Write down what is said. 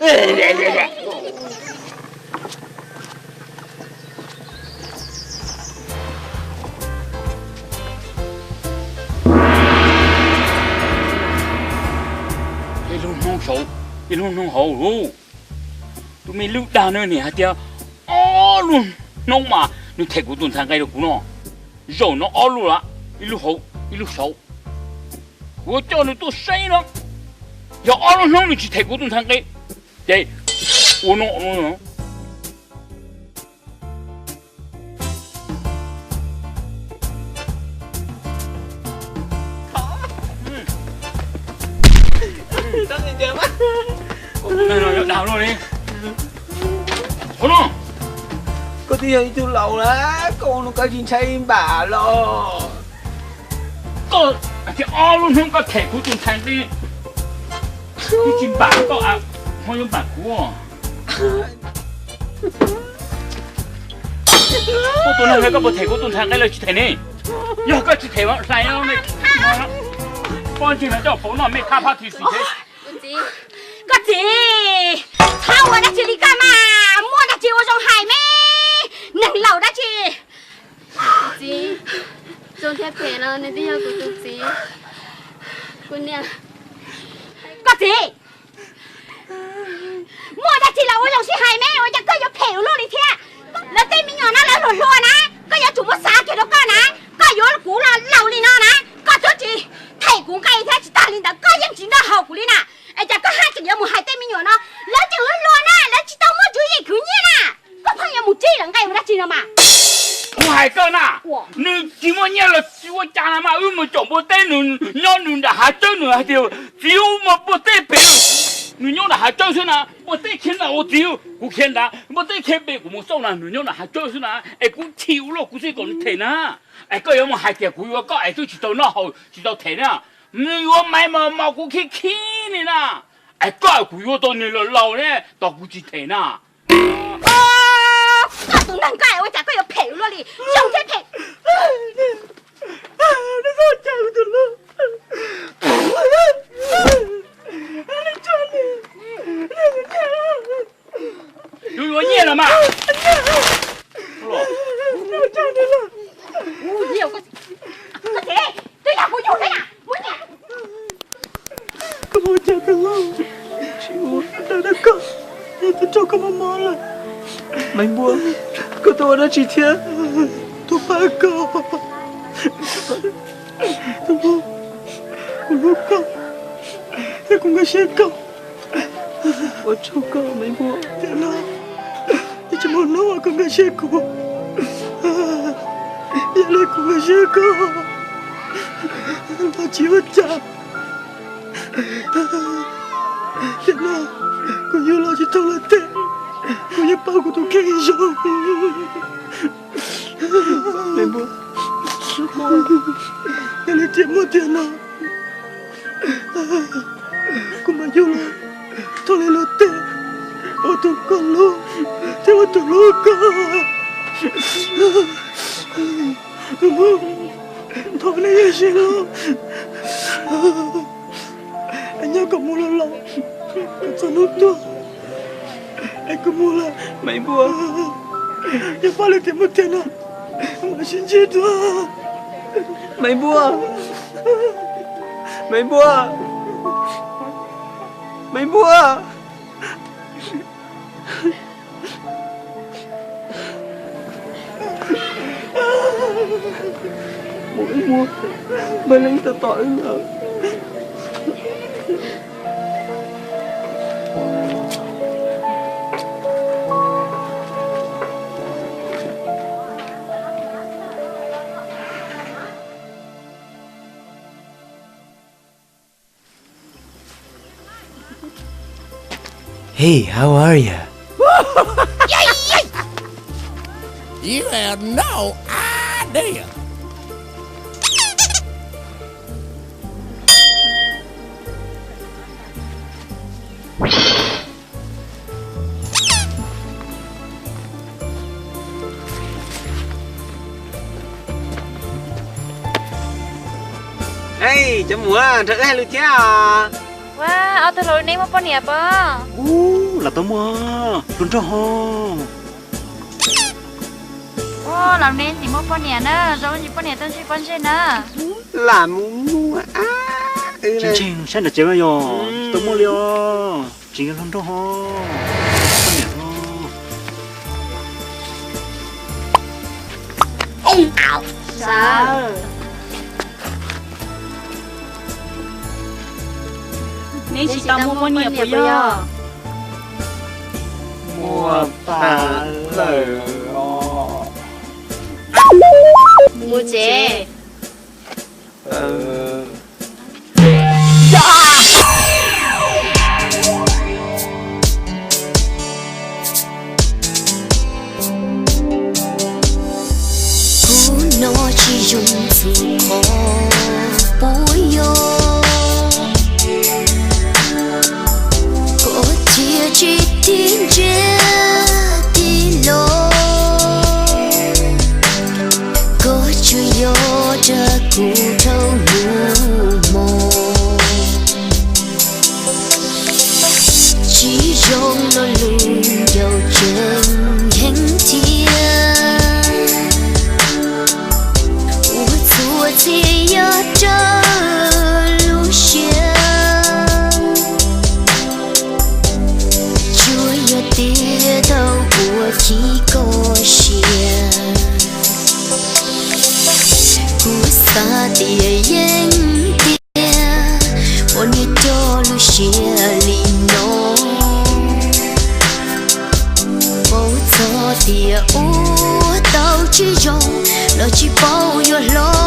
Ib lub hnub saud, ib lub hnub hauv, tus me lwj dag no nim hais tias ob lub hnub mas nws them kuv tus ntxhais nqe rau kuv no. Zaum no ob lub lawm, ib lub hauv ib lub saud. Kuv yuav coj nws tuaj saib no, yog ob lub hnub nws tsis them kuv tus ntxhais nqe, ces ua no. Koj twb yog ib tug laus lawm, koj ua no koj tsis ntshai npam los? Koj hais tias ob lub hnub koj them kuv tus ntxhais nqe, kuv tsis npam koj, ho yuav npam kuv. Koj tus neeg no koj puas them kuv tus ntxhais nqe los tsis them ne? Yog koj tsis them mas hlais pob ntseg no coj pauv noj me thab phab thi xis thiab. Koj txiv, txhob ua dab tsi li koj mas, muaj dab tsi ua zoo hais me, neeg laus dab tsi. Txiv, zoo thiab phem los nws twb yog kuv tus txiv. Kuv niam. Koj txiv, muaj dab tsi los ua zoo sib hais me, ua cas koj yuav phem ua luaj li thiab? Lawv tej me nyuam no lawv hluas hluas na, koj yuav tsum muab xav kiag rau koj na. Koj yuav kuv los laus li no na, koj twb tsis them kuv nqe thiab, tsis tag li ntawd koj yeej tsis nrog haus kuv li na. Es cas koj haj tseem yuav mus hais tej me nyuam no, lawv tseem hluas hluas na, lawv tsis tau muaj tswv yim khwv nyiaj na. Koj pheej yuav mus ntsib lawv nqe ua dab tsi no mas? Kuv hais koj na, nws tsis muaj nyiaj los tsis ua cas na mas wb mus caum npua teb, nws nyob nws nram hav tsawb, nws hais tias txiv, wb mus npua teb pem. Nws nyob nram hav tsawb xwb na, npua teb khiav nram ua txiv, kuv khiav nram, npua teb khiav pem, kuv mus xauj na, nws nyob nram hav tsawb xwb na, es kuv chim ua luaj kuv thiaj kom nws them na. Es koj yuav mus hais tias kuv yuav koj es twb tsis tau noj haus tsis tau them na, nws yuav maiv mas mos kuv khib khib li na. Es koj, kuv yuav tau nws los laus ne, tos kuv tsis them na. Koj tus neeg koj ua cas koj yuav phem ua luaj li, zoo thiab phem. Yus yuav nyiaj los mas. Koj txiv, twb yog kuv yug thiab na, muab nyiaj. Koj ua cas koj tsis ua dab koj, yog tus rau koj mob mob lawm. Maiv Npua, koj tuaj ua dab tsi thiab? Tuaj pab koj. Tus Npua, kuv hlub koj thiab kuv nkag siab koj. Ua tsaug koj Maiv Npua. Tiam no, tsis muaj hnub uas koj nkag siab kuv, yog li kuv nkag siab koj los tsis ua cas. Tiam no kuv yuav los tsis tau lawm tes, kuv yuav pauv kuv tus kheej zoo. Maiv Npua, yog li tiam muaj tiam no, kuv mam yug los thov li luag tes ua tus koj hlub thiab ua tus hlub koj. Thov nej ib zaug los, es nyob kom mus los laus, kom txog hnub tuag es kuv mus lawm. Maiv Npua, yog pab li tiam muaj tiam no, mam sib ntsib dua. Maiv Npua, Maiv Npua, Maiv Npua. Mus wb mus, Npawg Leeb tos tos wb lawm. Hey, how are ya? You have no idea. Ej, cov muam, nrog wb hais lus thiab os. Ua, ob tug laus neb muaj poj niam pov? Ub, Lam tau muaj hluas nraug ho. Ua, lam me tsis muaj poj niam na, zoo tsis poj niam tuaj ntsib pob ntseg na. Lam mus muaj. Tseem saib nram tsev mas yog tau muaj li os, tseem yog hluas nraug ho. Poj niam ho. Neb tsis tau muaj poj niam puas yog? Muaj tas lawm os. Mus tsev. Kuv no tsis zoo txog qhov puas yog, koj thiaj tsis tig ntsiag tig los. Koj tsuas yog rau kuv dhau lub hmo. Tsis zoo lo lus ncau tseem heev thiab, ua txhua txhia yog raws lub siab. Tsuas yog tias tau ua chim koj siab, kuv xav tias yeej tiag, poj niam coj lub siab li no. Paub txog tias ua tau tsis zoo, los tsis paub yuav hlob